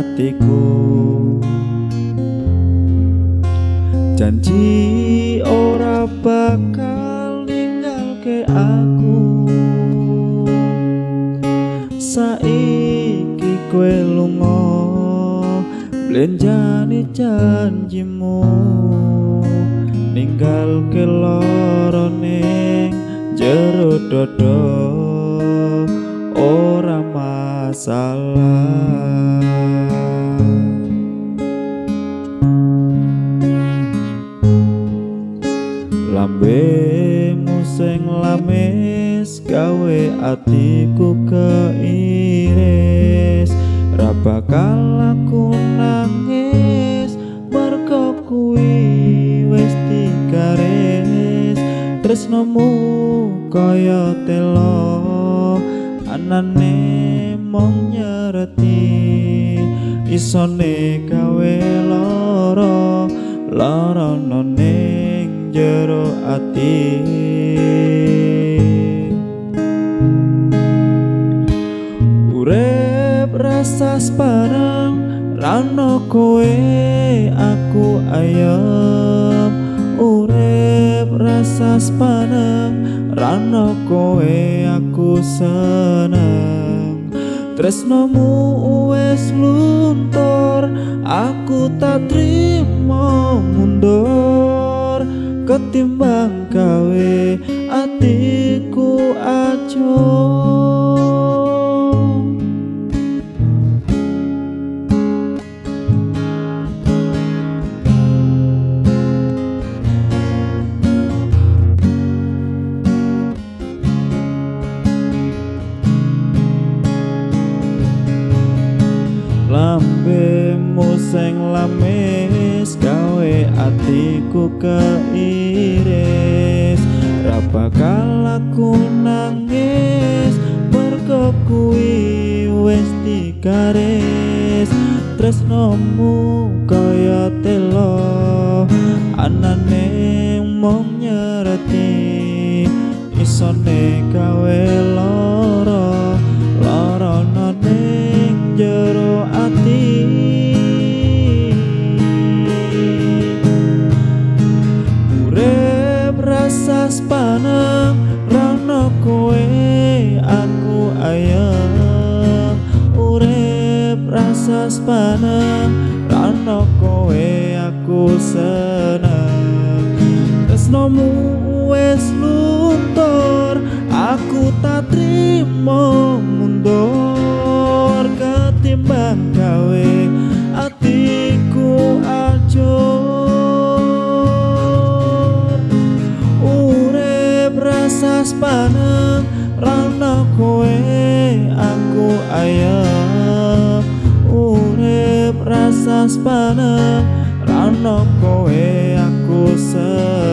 atiku. Janji ora bakal ninggalke aku. Saiki kowe lunga blenjani janjimu, ninggalke lara ning jero dada ora masalah. Lambemu sing lamis gawe atiku keiris, ra bakal aku nangis mergo kuwi wis digaris. Tresnomu kaya telo anane mung nyereti, isone gawe lara lara ning jero ati. Urip rasa separang rano kowe aku ayem. Urip rasa sepaneng rano kowe aku seneng. Tresnomu wis luntur aku tak trimo mundur, ketimbang gawe atiku acur. Lambemu sing lamis gawe atiku keiris, ra bakal aku nangis mergo kuwi wis digaris. Tresnomu kaya telo anane mung nyereti, isone gawe lara lara ning jero ati. Urip rasa sepaneng rano kowe aku ayem. Urip rasa sepaneng rano kowe aku seneng. Tresnomu wis luntur aku tak trimo mundur, ketimbang gawe atiku acur. Urip rasa sepaneng rano kowe aku ayem. Urip rasa sepaneng rano kowe aku seneng.